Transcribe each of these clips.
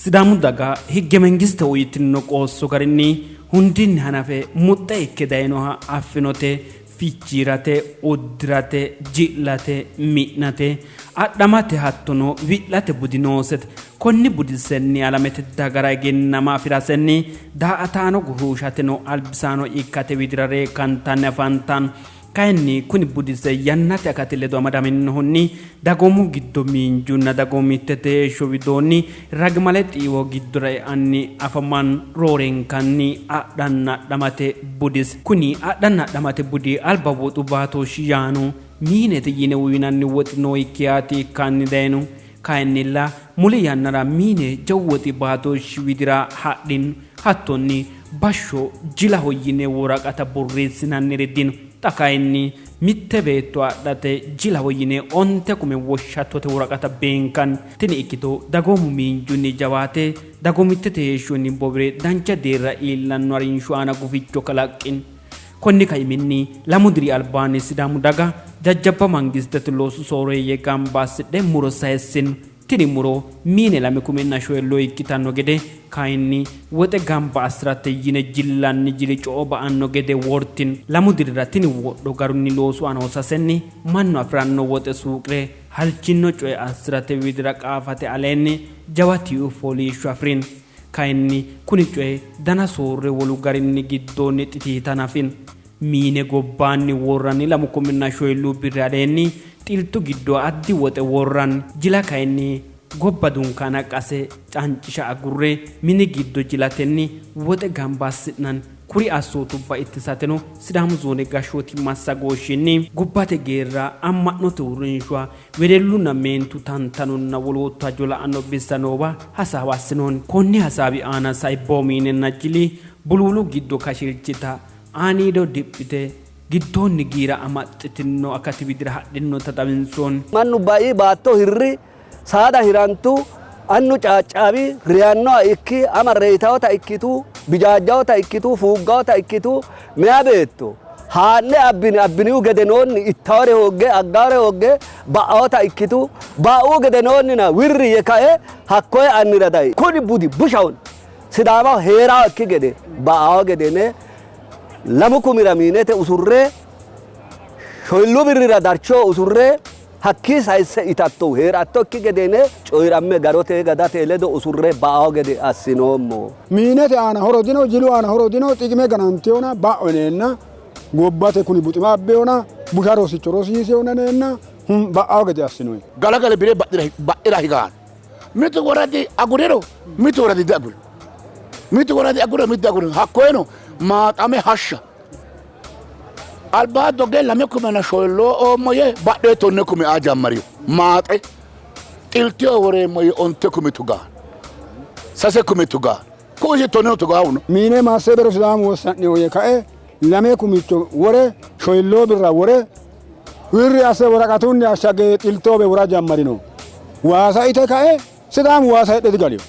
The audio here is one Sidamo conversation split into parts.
Sidaamu daga higge mengiste uyitino qoosso garinni hundinni hanafe muxxe ikke dayinoha affinote fichiirate, uddirate, ji'late, mi'nate, adhamate hattono wi'late budi noosete. Konni budisenni alamete dagara egennama afi'rasenni daa''ataano goshooshateno albisaano ikkate widira reekkantanni afantanno. Kayinni kuni budise yannate akati ledo amadaminohunni dagoomu giddo miinjunna dagoomittete heeshsho widoonni ragimale xiiwo giddora eanni afamanno. Roorenkanni adhanna adhamate budise. Kuni adhanna adhamate budi alba woxu baatooshshi yaano miinete yine uynanni woxi nooikkihaati ikkanni dayino. Kayinnilla muli yannara miine jawu woxi baatooshshi widira hadhino. Hattonni bashsho jilaho yine woraqata borreessinanniri dino. Xa kayinni mitte beetto adhate jilaho yine onte kume woshshattote woraqata beenkanni. Tini ikkito dagoomu miinjunni jawaate dagoomittete heeshshonni bowire dancha deerra iillanno harinsho aana guficho kalaqqino. Konni kaiminni, lamu diri albaanni Sidaamu daga jajjabba mangistete loosu sooreeyye gamba assidhe muro sayissino. Tini muro miine lame kumenna shoyilloo ikkitanno gede kayinni woxe gamba assi'rate yine jillanni jili co'o ba'anno gede wortino. Lamu dirira tini wodho garunni loosu aana hosasenni mannu afi'ranno woxe suuqi're halchinno coye assi'rate widira qaafate aleenni jawa tiiu fooliishsho afi'rino. Kayinni kuni coyi dana soorre wolu garinni giddoonni xitiita hanafino. Miine gobbaanni worranni lamu kuminna shoyilluu birri aleenni xiltu giddo addi woxe worranni. Jila kayinni gobba dunkaana qase cancisha agurre mini giddo jilatenni woxe gamba assi'nanni. Kuri assootubba ittisateno Sidaamu zoone gashshooti massagooshshinni gobbate geerra, amma'note uurrinshuwa, Wedellunna meentu tantanonna woloottu hajo la'anno bissa noowa hasaawa assinoonni. Konni hasaawi aana saibbo miinenna jili buluulu giddo kashilchita aaniido diphite giddoonni giira amaxxitinno akati widira hadhinnota xawinsoonni. Mannu bai, baatto hirri, saada hirantu, annu caaccaawi, reyannoha ikki, ama reyitawota ikkitu, bijaajjawota ikkitu, fuuggawota ikkitu, meya beetto haa'ne abbini, abbinihu gedenoonni ittawore hoogge, aggawore hoogge ba'awota ikkitu, ba'u gedenoonnina wirri ye kae hakkoye annira dayi. Kuni budi bushahona Sidaamaho hee'rawo ikki gede ba'awo gede yine lamu kumira miinete usurre shoyillu birrira darchoho usurre hakkii sayisse itattohu hee'rattokki gede yine coyi'ramme garote gadate ledo usurre ba'awo gede assinoommo. Miinete aana horo dino, jilu aana horo dino, xiqime ganantewona ba'o yineenna gobbate kuni buxima abbewona busha rosicho rosiisewona yineenna ba'awo gede assinoyi. Galagale bire badhera higaano. Mitu woradi aguriro, mitu woradi diagurino. Mitu woradi aguriro, mitu diagurino. Hakkoyeno maaxame hashsha Albaa doge lame kumena shoyilloo oommo yee badhee tonne kume aa jammariyo. Maaxe xiltiyo woreemmo yee onte kume tugaa. Sase kume tugaa. Ku'usi tonneno tugaawuno. Miine masse bero Sidaamu wossa'newo yee kae lame kumicho wore shoyilloo birra wore wirri asse woraqatunni ashshage xiltoobe wora jammarino. Waasa ite kae Sidaamu waasa hidhe digalino.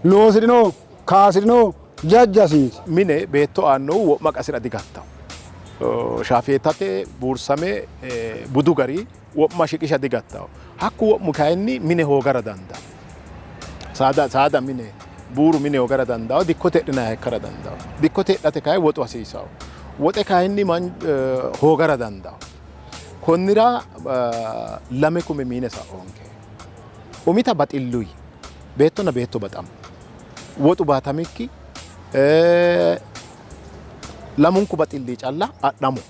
Loosi'rino kaasi'rino jajjasiiti. Mine beetto aannohu wo'ma qasi'ra digattanno. Shaafeetate buursame budu gari wo'ma shiqisha digattanno. Hakku wo'mu kayinni mine hoogara dandaanno. Saada saada mine buuru mine hoogara dandaanno, dikkote hidhinanniha ikkara dandaanno. Dikkote hidhate kayi woxu hasiisanno. Woxe kayinni hoogara dandaanno. Konnira lame kume miine sa'oonke. Umita baxilluyi beettonna beetto baxama. Woxu baatamikki lamunku baxilli calla adhamo.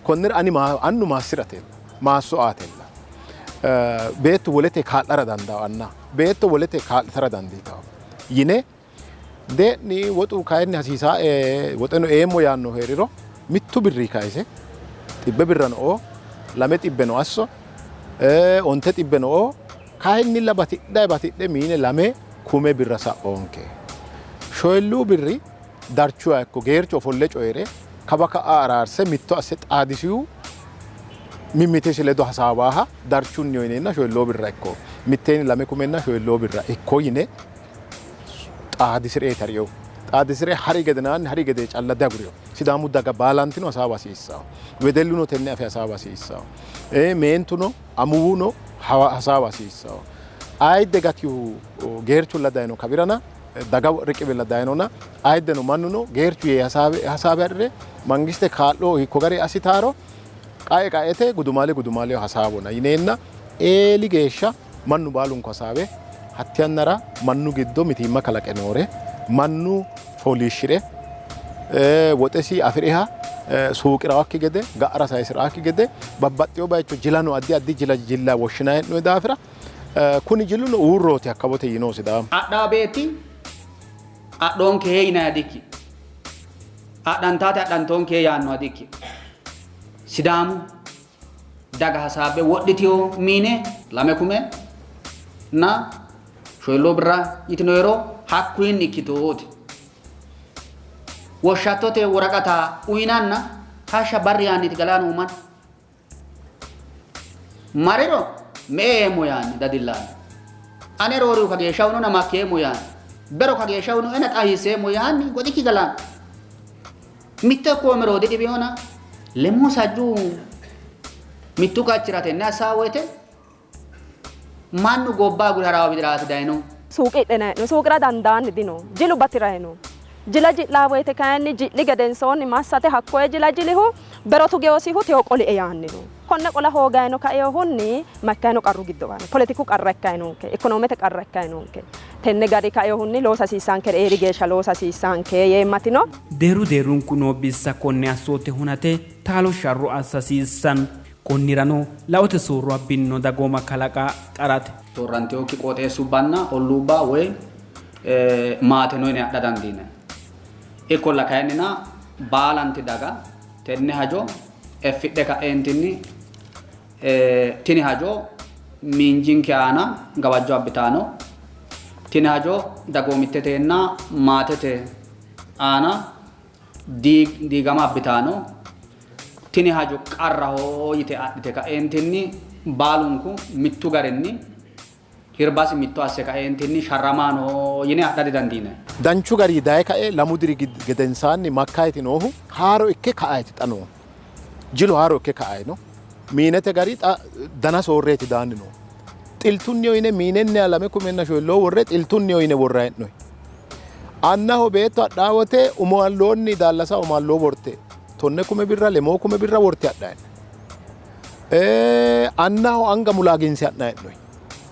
Konnira ani annu maassi'ratella, maasso aatella. Beettu wolete kaa'lara dandaanno anna, beetto wolete kaa'litara dandiitanno yine dee'ni woxu kayinni hasiisaae woxeno eemmo yaannohu hee'riro mittu birrii kayise xibbe birrano oo, lame xibbeno asso, onte xibbeno oo, Kayinnilla batidhe batidhe miine lame kume birra sa'oonke. Shoyilluu birri darchuwa ikko geerchu ofolle coyi're kawa ka'a araarse mitto asse xaadisihu mimmitisi ledo hasaawaaha darchunniho yineenna shoyilloo birra ikko mitteenni lame kumenna shoyilloo birra ikko yine xaadisi'reeti harinohu. Xaadisi're hari gedenaanni hari gede calla diagurino. Sidaamu daga baalantino hasaawa hasiissanno. Wedelluno tenne afe hasaawa hasiissanno. Meentuno amuwuno hasaawa hasiissanno. Ayidde gatihu geerchulla dayino kawirana daga riqiwella dayinona ayiddeno mannuno geerchu yee hasaawe adhire mangiste kaa'lo hiikko gari assitaaro qae qaete gudumaale gudumaaleho hasaawona yineenna eeli geeshsha mannu baalunku hasaawe hatti yannara mannu giddo mitiimma kalaqe noore mannu fooliishshi're woxesi afi'riha suuqi'rawakki gede ga'ara sayisi'rawakki gede babbaxxewo bayicho jilano addi addi jila jilla woshshinanni hee'noonni daafira kuni jiluno uurrooti hakkawote yino Sidaamu. Adhaa beetti adhoonkehe yinanniha dikkino. Adhantaate adhantoonkehe yaannoha dikkino. Sidaamu daga hasaabbe wodhitino miine 2 kume na shoyilloo birra yitino yero hakkuyinni ikkitooti. Woshshattote woraqata uyinanna hashsha barri yaanniiti galaa noo manni. Mariro me''e eemmo yaanni dadillanno. Ane roorihu kageeshsha uyinona makkeemmo yaanni. Bero kageeshsha uyinoena xa hiisseemmo yaanni goxikki galanno. Mitto ikkoomero didhiwinona lemuu sajjuu mittu qachira tenne assaa woyte mannu gobba agure harawa widiraati dayinohu. Suuqidhena hee'no suuqira dandaanni dino. Jilu bati'rayi no. Jila ji'laa woyte kayinni ji'li gedensoonni massate hakkoye jila jilihu bero tugewosihu teyo qolie yaanni no. Konne qola hoogayino kainohunni ma ikkayi no qarru giddo eanno. Poletiku qarra ikkayi noonke. Ikonoomete qarra ikkayi noonke. Tenne gari kainohunni loosa hasiissaankere eeri geeshsha loosa hasiissaanke yeemmatino. Deerru deerrunku noo bissa konne assoote hunate taalo sharro assa hasiissanno. Konnirano laote soorro abbinno dagooma kalaqa qarate. Soorrantinokki qooxeessubbanna olluubba woy maate no yine adha dandiinanni. Ikkolla kayinnina baalanti daga tenne hajo effidhe ka'eentinni tini hajo miinjinke aana gawajjo abbitanno, tini hajo dagoomittetenna maatete aana diigama abbitanno, tini hajo qarraho yite adhite ka'eentinni baalunku mittu garinni hirbasi mitto asse kaeentinni sharramaano yine adha didandiinanni. Danchu gari daye kae lamu diri gedensaanni makkayti noohu haaro ikke ka'ayti xa noohu. Jilu haaro ikke ka'ay no. Miinete gari xa dana soorreeti daanni noohu. Xiltunniho yine miinenniha 24 worre xiltunniho yine worra hee'noyi. Annaho beetto adhaa wote umoalloonni daallasa umalloo worte 10 kume birra 10 kume birra worte adha hee'noyi. Annaho anga mulaaginse ha'nanni hee'noyi.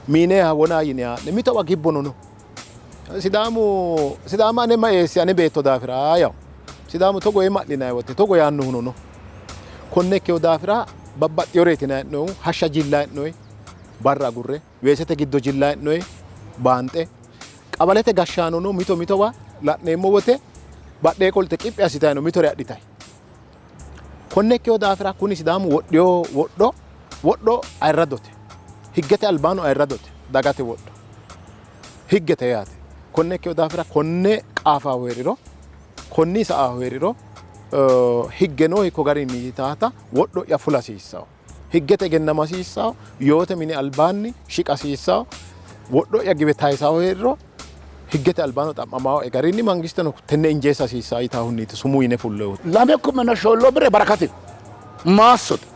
Miineha wonaa yine haa'ne mitowa gibbono no. Sidaamu Sidaama ane ma eessi ane beetto daafira yawo. Sidaamu togo yee ma'linanni wote togo yaannohuno no. Konne ikkewo daafira babbaxxinoreeti yinanni hee'noyihu hashsha jilla hee'noyi barra agurre weesete giddo jilla hee'noyi baanxe qabalete gashshaanono mito mitowa la'neemmo wote badhee qolte qiphi assitanni no mitore adhitayi. Konne ikkewo daafira kuni Sidaamu wodhiyo wodho wodho ayirradote. Higgete albaano ayirradote dagate wodho. Higgete yaate. Konne ikkewo daafira konne qaafaho hee'riro konni sa'aho hee'riro higgeno hikko garinni yitaata wodho'ya fula hasiissawo. Higgete egennama hasiissawo, yoote mini albaanni shiqa hasiissawo, wodho'ya giwe tayisawo hee'riro higgete albaano xa'mamawoe garinni mangisteno tenne injeessa hasiissawo yitaahunniiti sumuu yine fullohu. 24 bire barakate maassote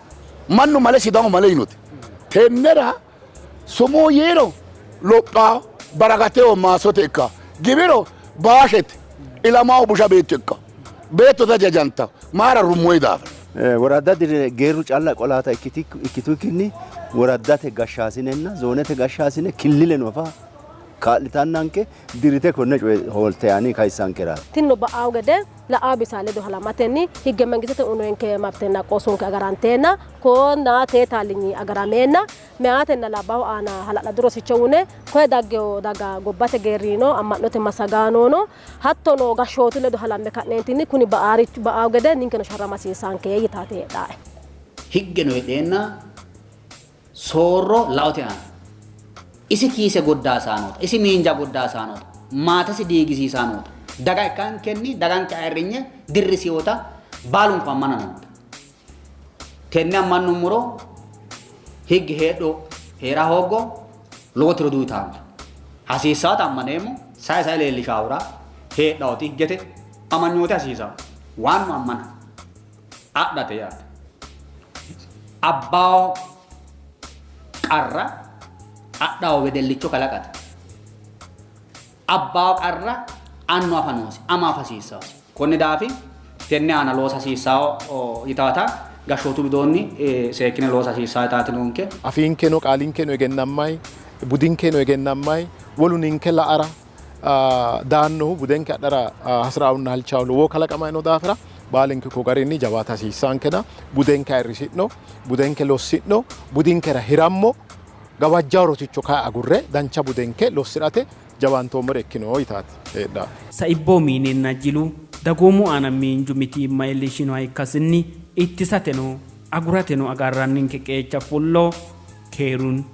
mannu male Sidaamu male yinote tennera sumuu yiiro lophaa barakateho maassote ikka giwiro baashete ilamaho busha beetto ikka beetto dajajanta maara rummoyi daafira. Woradda dirre geerru calla qolaata ikkitukkinni woraddate gashshaasinenna zoonete gashshaasine killileno afa kaa'litannanke dirrite konne coye hoolte yaani kayissankeraati. Tinino ba'awo gede la'awo bissa ledo halamatenni higge mangistete uyinoonke mabtenna qoossonke agaranteenna konna tee taallinyi agarameenna meyaatenna labbaahu aana hala'lado rosicho uyine koye daggewo daga gobbate geerrino amma'note massagaanono hattono gashshootu ledo halamme ka'neentinni kuni ba'awo gede ninkeno sharrama hasiissaanke yitaati heedhaae. Higgeno heedheenna soorro laote aana isi kiise goddaasaanoota, isi miinja goddaasaanoota, maatesi diigisiisaanoota, daga ikkankenni daganke ayirrinye dirrisiyoota baalunku ammana noonke. Tenne ammannummoro higge heedho hee'ra hooggo lowo tiro duyitaanke. Hasiissaata ammaneemmo, sae sae leellishaahura heedhaoti higgete amanyoote hasiisawo. Waannu ammana adhate yaate. Abbaho qarra Adhawo wedellicho kalaqate. Abbaawo qarra annu afa noosi, ama afa hasiissawosi. Konni daafi tenne aana loosa hasiissawo yitaata gashshootu widoonni seekkine loosa hasiissawo yitaati noonke. Afiinkeno qaalinkeno egennammay, budinkeno egennammay, wolu ninke la'ara daannohu budenke adhara hasi'raahunna halchaahu lowo kalaqamay noo daafira baalinke ko garinni jawaata hasiissaankena budenke ayirrisi'no, budenke lossi'no, budinkera hirammo, gawajjawo rosicho kayi agurre dancha budenke lossi'rate jawaantoommore ikkino yitaati heedhaa. Saibbo miinenna jilu dagoomu aana miinju mitiimma iillishinoha ikkasinni ittisateno agurateno agarranninke qeecha fullo. Keerun.